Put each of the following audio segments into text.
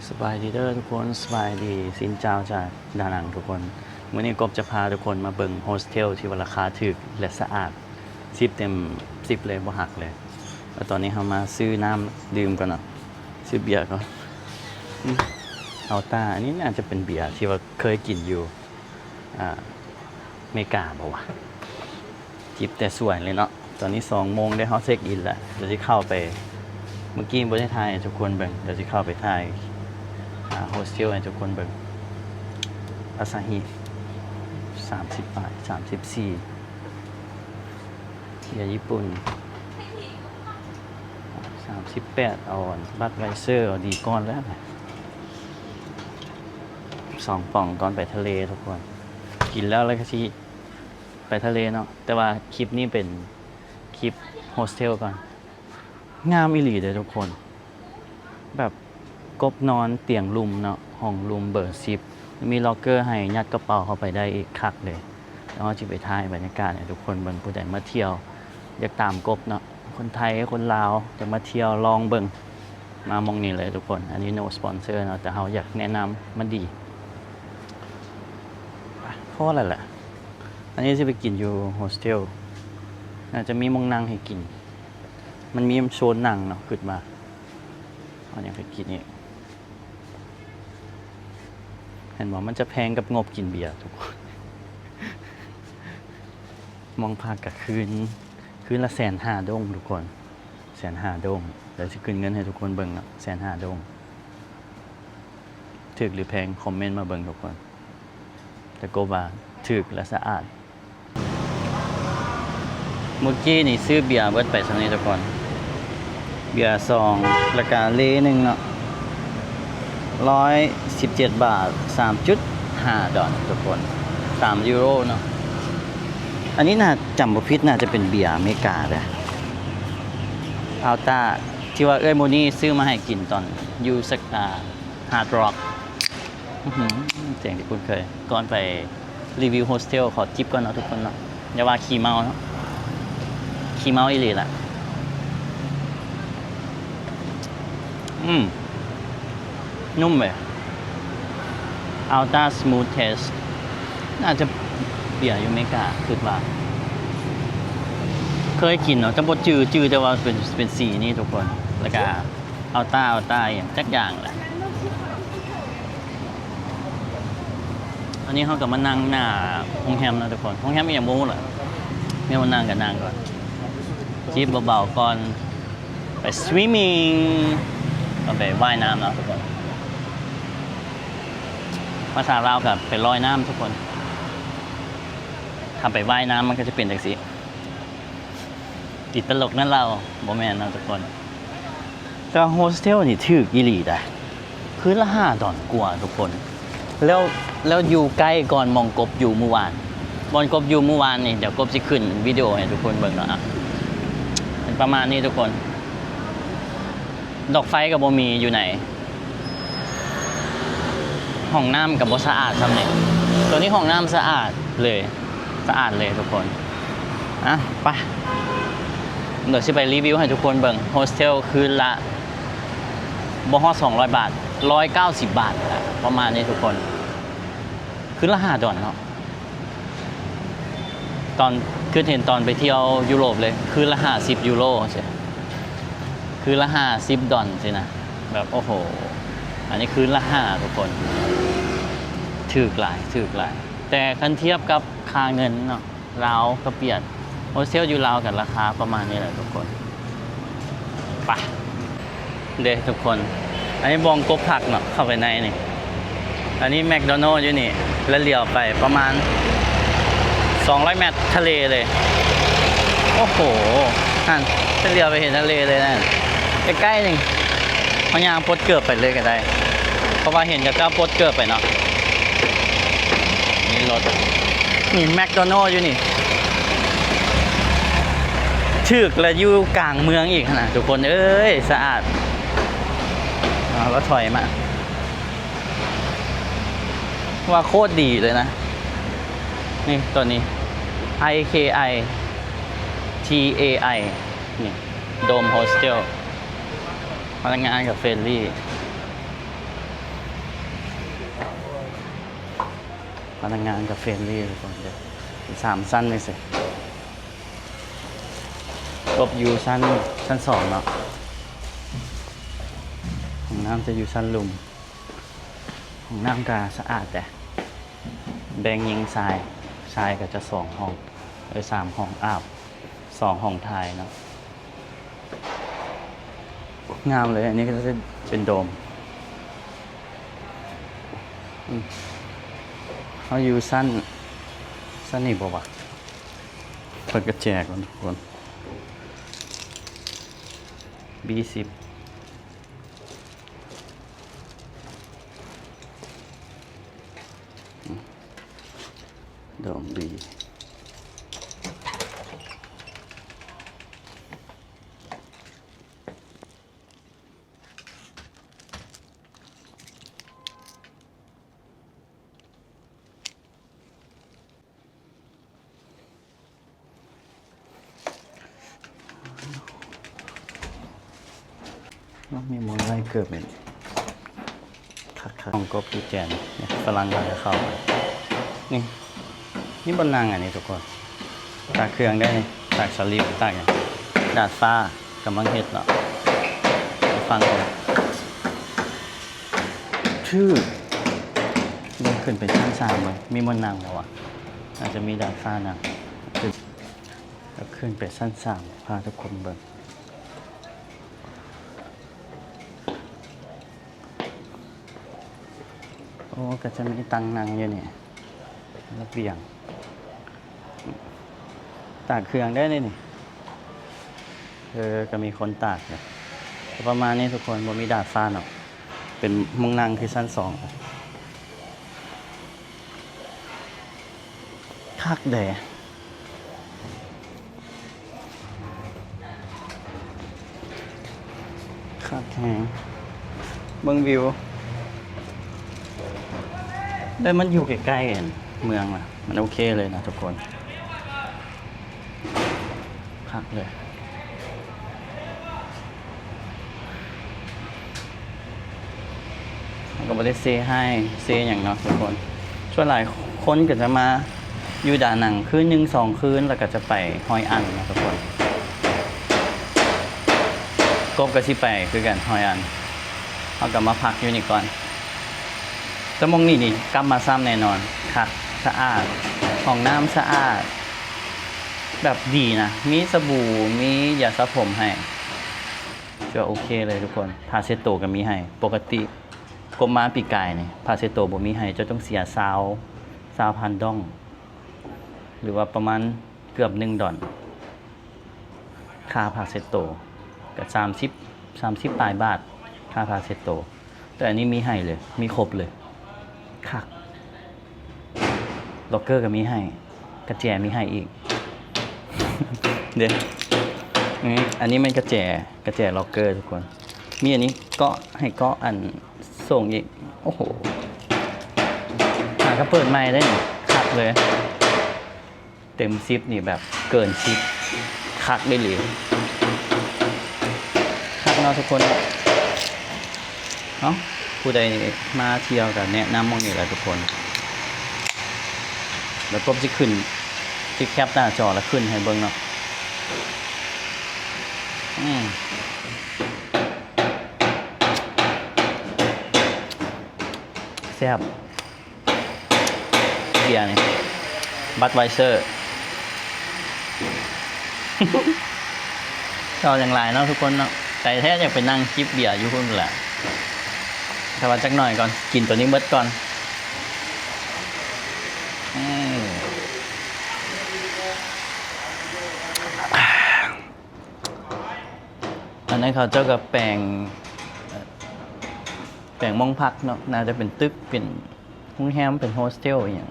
ສະບາຍດີເດີທຸກຄົນ ສະບາຍດີ ຊິນເຈົ້າຈາກດານັງທຸກຄົນ. ມື້ນີ້ກົບຈະພາທຸກຄົນມາເບິ່ງໂຮສເທວທີ່ວ່າລາຄາຖືກ ແລະ ສະອາດ ສິບເຕັມສິບເລີຍ ບໍ່ຫັກເລີຍ. ແລ້ວຕອນນີ້ເຮົາມາຊື້ນ້ຳດື່ມກ່ອນເນາະ ຊື້ເບຍກ່ອນ. ອືມ ເອົາຕາ ອັນນີ້ໜ້າຈະເປັນເບຍທີ່ວ່າເຄີຍກິນຢູ່ ອ່າ ເມກາບໍ່ວະ? ຈິບແຕ່ສວຍເລີຍເນາະ. ຕອນນີ້ສອງໂມງເດ້ ເຮົາເຊັກອິນແລ້ວ ດຽວຊິເຂົ້າໄປ ເມື່ອກີ້ບໍ່ໄດ້ຖ່າຍໃຫ້ທຸກຄົນເບິ່ງ ດຽວຊິເຂົ້າໄປຖ່າຍ ອ່າ ໂຮສເທວໃຫ້ທຸກຄົນເບິ່ງ. ອາຊາຮິ ສາມສິບບາດ ສາມສິບສີ່ ເບຍຍີ່ປຸ່ນ ສາມສິບແປດ ເອົາບັດໄວເຊີ ເອົາດີກ່ອນແລ້ວ ສອງປ່ອງ ກ່ອນໄປທະເລທຸກຄົນ. ກິນແລ້ວ ແລ້ວກໍຊິໄປທະເລເນາະ. ແຕ່ວ່າຄລິບນີ້ເປັນຄລິບໂຮສເທວກ່ອນ. ງາມອີ່ຫຼີເດ້ທຸກຄົນ ແບບກົບນອນຕຽງລຸ່ມເນາະ ຫ້ອງລຸ່ມເບີສິບ ມີລັອກເກີໃຫ້ຍັດກະເປົາເຂົ້າໄປໄດ້ອີກ ຄັກເລີຍ. ແລ້ວເຮົາຊິໄປຖ່າຍບັນຍາກາດໃຫ້ທຸກຄົນເບິ່ງ ຜູ້ໃດມາທ່ຽວ ຢາກຕາມກົບເນາະ ຄົນໄທ ຄົນລາວ ຢາກມາທ່ຽວລອງເບິ່ງ ມາໝ່ອງນີ້ເລີຍທຸກຄົນ. ອັນນີ້ no sponsor ເນາະ ແຕ່ເຮົາຢາກແນະນຳ ມັນດີ. ພໍແລ້ວແຫຼະ ອັນນີ້ຊິໄປກິນຢູ່ໂຮສເທວ ໜ້າຈະມີໝ່ອງນັ່ງໃຫ້ກິນ ມັນມີໂຊນນັ່ງເນາະ ຄິດວ່າ. ເອົາຫຍັງໄປກິນອີກ? ເຫັນບໍ່ ມັນຈະແພງກັບງົບກິນເບຍທຸກຄົນ. ໝ່ອງພັກກະຄືນ ຄືນລະແສນຫ້າດົງທຸກຄົນ ແສນຫ້າດົງ. ດຽວຊິຂຶ້ນເງິນໃຫ້ທຸກຄົນເບິ່ງເນາະ ແສນຫ້າດົງ. ຖືກຫຼືແພງ ຄອມເມັນມາເບິ່ງທຸກຄົນ. ແຕ່ກົບວ່າຖືກ ແລະ ສະອາດ. ມື້ກີ້ນີ້ຊື້ເບຍເບິດໄປສ່ຳນີ້ທຸກຄົນ ເບຍສອງ ແລ້ວກະເລໜຶ່ງເນາະ ຮ້ອຍສິບເຈັດບາດ ສາມຈຸດຫ້າດອນທຸກຄົນ ສາມຢູໂຣເນາະ. ອັນນີ້ໜ້າ ຈຳບໍ່ຜິດໜ້າຈະເປັນເບຍອາເມລິກາເດ້. ອາວຕາ ທີ່ວ່າເອື້ອຍໂມນີຊື້ມາໃຫ້ກິນຕອນຢູ່ Hard Rock. ອືຫື ສຽງທີ່ຄຸ້ນເຄີຍ. ກ່ອນໄປຣີວິວໂຮສເທວ ຂໍຈິບກ່ອນເນາະທຸກຄົນເນາະ. ຢ່າວ່າຂີ້ເມົາເນາະ ຂີ້ເມົາອີ່ຫຼີລະ. ອືມ ນຸ້ມເວີຍ. Ultra Smooth Taste ໜ້າຈະເບຍຢູ່ເມກາ ຄິດວ່າ ເຄີຍກິນເນາະ ແຕ່ບໍ່ຈື່ ຈື່ແຕ່ວ່າເປັນ ເປັນສີນີ້ທຸກຄົນ. ແລ້ວກະ Ultra Ultra ອີ່ຫຍັງຈັກຢ່າງແຫຼະ. ອັນນີ້ເຮົາກໍມານັ່ງໜ້າໂຮງແຮມເນາະທຸກຄົນ. ໂຮງແຮມອີ່ຫຍັງບໍ່ຮູ້ລະ ແມ່ນວ່ານັ່ງກໍນັ່ງກ່ອນ ຈິບເບົາໆກ່ອນ ໄປ swimming ກໍໄປວ່າຍນ້ຳເນາະທຸກຄົນ. ພາສາລາວກໍໄປລອຍນ້ຳທຸກຄົນ. ຖ້າໄປວ່າຍນ້ຳມັນກໍຈະເປັນຈັ່ງຊີ້ ຕິດຕະຫຼົກນັ້ນລາວ ບໍ່ແມ່ນເນາະທຸກຄົນ. ແຕ່ໂຮສເທວນີ້ຖືກອີ່ຫຼີໃດ໋ ຄືນລະຫ້າດອນກວ່າທຸກຄົນ. ແລ້ວ ແລ້ວຢູ່ໃກ້ກ່ອນໝ່ອງກົບຢູ່ມື້ວານ ບ່ອນກົບຢູ່ມື້ວານນີ້ ດຽວກົບຊິຂຶ້ນວິດີໂອໃຫ້ທຸກຄົນເບິ່ງເນາະ. ເປັນປະມານນີ້ທຸກຄົນ ດອກໄຟກໍບໍ່ມີຢູ່ໃນ ຫ້ອງນ້ຳກໍບໍ່ສະອາດສ່ຳນີ້. ໂຕນີ້ຫ້ອງນ້ຳສະອາດເລີຍ ສະອາດເລີຍທຸກຄົນ. ອ່ະ ໄປ ດຽວຊິໄປຣີວິວໃຫ້ທຸກຄົນເບິ່ງ. ໂຮສເທວຄືນລະບໍ່ຮອດສອງຮ້ອຍບາດ ຮ້ອຍເກົ້າສິບບາດ ປະມານນີ້ທຸກຄົນ. ຄືນລະຫ້າດອນເນາະ. ຕອນ ຄິດເຫັນຕອນໄປທ່ຽວຢູໂຣບເລີຍ ຄືນລະຫ້າສິບຢູໂຣຊີ້ ຄືນລະຫ້າສິບດອນຊີ້ນະ. ແບບ ໂອ້ໂຫ ອັນນີ້ຄືນລະຫ້າທຸກຄົນ ຖືກຫຼາຍ ຖືກຫຼາຍ. ແຕ່ຄັນທຽບກັບຄ່າເງິນເນາະ ລາວກັບຫວຽດ ໂຮສເທວຢູ່ລາວກໍລາຄາປະມານນີ້ແຫຼະທຸກຄົນ. ໄປເດ້ທຸກຄົນ ອັນນີ້ບ່ອນກົບພັກເນາະ ເຂົ້າໄປໃນນີ້. ອັນນີ້ແມັກໂດນັລຢູ່ນີ້ ແລ້ວຫຼຽວໄປປະມານສອງຮ້ອຍແມັດ ທະເລເລີຍ. ໂອ້ໂຫ ຫັ້ນ ແລ້ວຫຼຽວໄປເຫັນທະເລເລີຍນັ້ນ ໃກ້ໆນີ້. ເຮົາຍ່າງປົດເກີບໄປເລີຍກໍໄດ້ ເພາະວ່າເຫັນເຂົາເຈົ້າປົດເກີບໄປເນາະ. ນີ້ລົດ ນີ້ແມັກໂດນັລຢູ່ນີ້ ຖືກ ແລະ ຢູ່ກາງເມືອງອີກຫັ້ນນະທຸກຄົນເອີຍ. ສະອາດ ເອົາ ແລ້ວຖອຍມາ ວ່າໂຄດດີເລີຍນະ. ນີ້ ໂຕນີ້ ໄອ ເຄ ໄອ ທີ ເອ ໄອ ນີ້ ໂດມໂຮສເທວ ພະນັກງານກໍເຟຣນລີ. ພະນັກງານກໍເຟຣນລີທຸກຄົນເດີ ເປັນສາມຊັ້ນຈັ່ງຊີ້ ກົບຢູ່ຊັ້ນ ຊັ້ນສອງເນາະ. ຫ້ອງນ້ຳຈະຢູ່ຊັ້ນລຸ່ມ. ຫ້ອງນ້ຳກໍສະອາດແດ່ ແບ່ງຍິງຊາຍ. ຊາຍກໍຈະສອງຫ້ອງ ເອີ ສາມຫ້ອງອາບ ສອງຫ້ອງຖ່າຍເນາະ. ງາມເລີຍ. ອັນນີ້ກໍຈະເປັນໂດມ. ອືມ ເຮົາຢູ່ຊັ້ນ ຊັ້ນນີ້ບໍ່ວະ? ເປີດກະແຈກ່ອນທຸກຄົນ. ບີສິບ ອືມ ໂດມບີ. ມີໝົດຫຼາຍເກີບເດ. ຄັກໆ ຫ້ອງກົບຢູ່ແຈນ ຝຣັ່ງກໍຈະເຂົ້າ. ນີ້ ມີບ່ອນນັ່ງອັນນີ້ທຸກຄົນ ຕາກເຄື່ອງໄດ້ ຕາກສະລິບ ຕາກຫຍັງ. ດາດຟ້າກຳລັງເຮັດເນາະ ຟັງເບິ່ງ. ຖືກ ເບິ່ງຂຶ້ນໄປຊັ້ນສາມເບິ່ງ ມີບ່ອນນັ່ງບໍ່ວະ? ອາດຈະມີດາດຟ້ານັ່ງ. ຂຶ້ນ ກໍຂຶ້ນໄປຊັ້ນສາມ ພາທຸກຄົນເບິ່ງ. ໂອ້ ກໍຈະມີຕັ່ງນັ່ງຢູ່ນີ້ ລະບຽງ ຕາກເຄື່ອງໄດ້ເດນີ້. ເອີ ກໍມີຄົນຕາກຢູ່. ປະມານນີ້ທຸກຄົນ ບໍ່ມີດາດຟ້າເນາະ ເປັນໝ່ອງນັ່ງຄືຊັ້ນສອງ. ຄັກເດ ຄັກແຮງ. ເບິ່ງວິວ ແລ້ວມັນຢູ່ໃກ້ໆ ເມືອງນະ ມັນໂອເຄເລີຍນະທຸກຄົນ. ຄັກເລີຍ. ເຮົາກໍບໍ່ໄດ້ເຊໄຮເຊຫຍັງເນາະທຸກຄົນ. ສ່ວນຫຼາຍຄົນກໍຈະມາຢູ່ດານັງຄືນໜຶ່ງສອງຄືນ ແລ້ວກໍຈະໄປຮອຍອັນເນາະທຸກຄົນ. ກົບກໍຊິໄປຄືກັນ ຮອຍອັນ. ເຮົາກໍມາພັກຢູ່ນີ້ກ່ອນ. ແຕ່ໝ່ອງນີ້ນີ້ກັບມາຊ້ຳແນ່ນອນ. ຄັກ ສະອາດ ຫ້ອງນ້ຳສະອາດ ແບບດີນະ ມີສະບູ ມີຢາສະຜົມໃຫ້ ຖືວ່າໂອເຄເລີຍທຸກຄົນ. ຜ້າເຊັດໂຕກໍມີໃຫ້. ປົກກະຕິກົບມາປີກາຍນີ້ ຜ້າເຊັດໂຕບໍ່ມີໃຫ້ ເຈົ້າຕ້ອງເສຍຊາວ ຊາວພັນດອງ ຫຼືວ່າປະມານເກືອບໜຶ່ງດອນ ຄ່າຜ້າເຊັດໂຕ ກໍສາມສິບ ສາມສິບປາຍບາດ ຄ່າຜ້າເຊັດໂຕ. ແຕ່ອັນນີ້ມີໃຫ້ເລີຍ ມີຄົບເລີຍ ຄັກ. ລັອກເກີກໍມີໃຫ້ ກະແຈມີໃຫ້ອີກເດ້. ອັນນີ້ ອັນນີ້ແມ່ນກະແຈ ກະແຈລັອກເກີທຸກຄົນ. ມີອັນນີ້ເກາະ ໃຫ້ເກາະອັນໂສ້ງອີກ. ໂອ້ໂຫ ຫາກໍເປີດໃໝ່ໄດ້ນີ້ ຄັກເລີຍ. ເຕັມສິບນີ້ແບບເກີນສິບ ຄັກອີ່ຫຼີ ຄັກເນາະທຸກຄົນເນາະ. ເອົ້າ ຜູ້ໃດມາທ່ຽວກໍແນະນຳໝ່ອງນີ້ແຫຼະທຸກຄົນ. ແລ້ວກົບຊິຂຶ້ນ ຊິແຄບໜ້າຈໍແລ້ວຂຶ້ນໃຫ້ເບິ່ງເນາະ. ອືມ ແຊບ. ເບຍນີ້ Budweiser ເວົ້າຫຍັງຫຼາຍເນາະທຸກຄົນເນາະ. ໃຈແທ້ຢາກໄປນັ່ງຈິບເບຍຢູ່ພຸ້ນແຫຼະ ແຕ່ວ່າຈັກໜ້ອຍກ່ອນ ກິນໂຕນີ້ເບິດກ່ອນ. ອືມ ອັນນັ້ນເຂົາເຈົ້າກໍແປງ ແປງໝ່ອງພັກເນາະ ໜ້າຈະເປັນຕຶກ ເປັນໂຮງແຮມ ເປັນໂຮສເທວອີ່ຫຍັງ.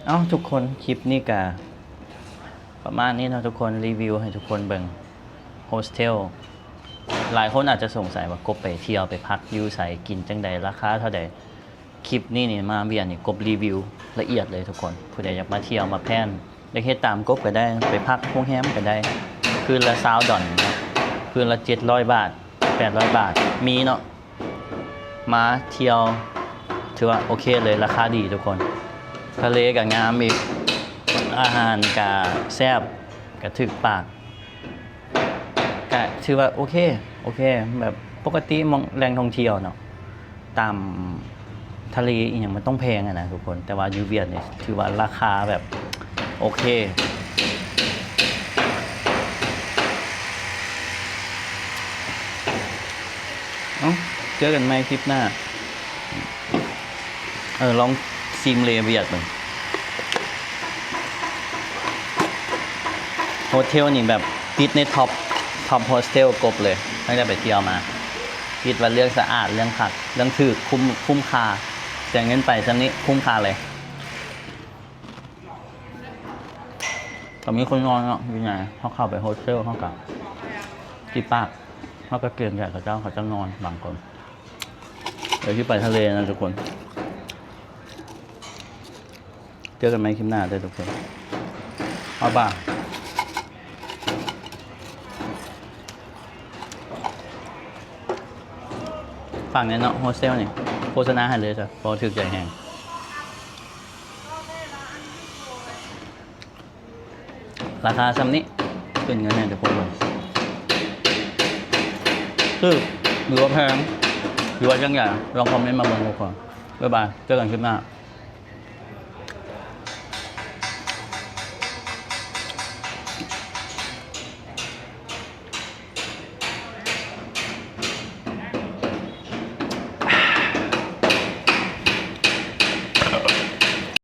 ເອົ້າ ທຸກຄົນ ຄລິບນີ້ກະປະມານນີ້ເນາະທຸກຄົນ ຣີວິວໃຫ້ທຸກຄົນເບິ່ງໂຮສເທວ. ຫຼາຍຄົນອາດຈະສົງໄສວ່າກົບໄປທ່ຽວໄປພັກຢູ່ໃສ ກິນຈັ່ງໃດ ລາຄາເທົ່າໃດ. ຄລິບນີ້ນີ້ມາວຽງນີ້ກົບຣີວິວລະອຽດເລີຍທຸກຄົນ. ຜູ້ໃດຢາກມາທ່ຽວມາແພນ ຢາກເຮັດຕາມກົບກໍໄດ້ ໄປພັກໂຮງແຮມກໍໄດ້ ຄືນລະຊາວດອນ ຄືນລະເຈັດຮ້ອຍບາດ ແປດຮ້ອຍບາດ ມີເນາະ. ມາທ່ຽວ ຖືວ່າໂອເຄເລີຍ ລາຄາດີທຸກຄົນ ທະເລກະງາມອີກ ອາຫານກະແຊບ ກະຖືກປາກ ກະຖືວ່າໂອເຄ ໂອເຄ ແບບປົກກະຕິໝ່ອງແຫຼ່ງທ່ອງທ່ຽວເນາະ ຕາມທະເລອີ່ຫຍັງມັນຕ້ອງແພງຫັ້ນນະທຸກຄົນ ແຕ່ວ່າຢູ່ຫວຽດນີ້ຖືວ່າລາຄາແບບໂອເຄ. ເອົ້າ ເຈີກັນໃໝ່ຄລິບໜ້າ. ເອີ ລອງຊີມເລຫວຽດເບິ່ງ. ໂຮເທວນີ້ແບບຕິດໃນທັອບ ທັອບໂຮສເທວກົບເລີຍ ຕັ້ງແຕ່ໄປທ່ຽວມາ. ຄິດວ່າເລື່ອງສະອາດ ເລື່ອງຄັກ ເລື່ອງຖືກ ຄຸ້ມ ຄຸ້ມຄ່າ. ເສຍເງິນໄປຊ່ຳນີ້ ຄຸ້ມຄ່າເລີຍ. ກໍມີຄົນນອນເນາະ ຢູ່ໃນ ເຮົາເຂົ້າໄປໂຮສເທວ ເຮົາກໍຕິດປາກ ເຮົາກໍເກງໃຈເຂົາເຈົ້າ ເຂົາເຈົ້ານອນບາງຄົນ. ດຽວຊິໄປທະເລນະທຸກຄົນ ເຈີກັນໃໝ່ຄລິບໜ້າເດີທຸກຄົນ ບາຍບາຍ. ຝາກແດ່ເນາະ ໂຮສເທວນີ້ ໂຄສະນາໃຫ້ເລີຍເດີ ເພາະວ່າຖືກໃຈແຮງ. ລາຄາຊ່ຳນີ້ ຂຶ້ນເງິນໃຫ້ທຸກຄົນເບິ່ງ ຖືກ ຫຼືວ່າແພງ ຫຼືວ່າຈັ່ງໃດ ລອງຄອມເມັນມາເບິ່ງທຸກຄົນ. ບາຍບາຍ ເຈີກັນຄລິບໜ້າ.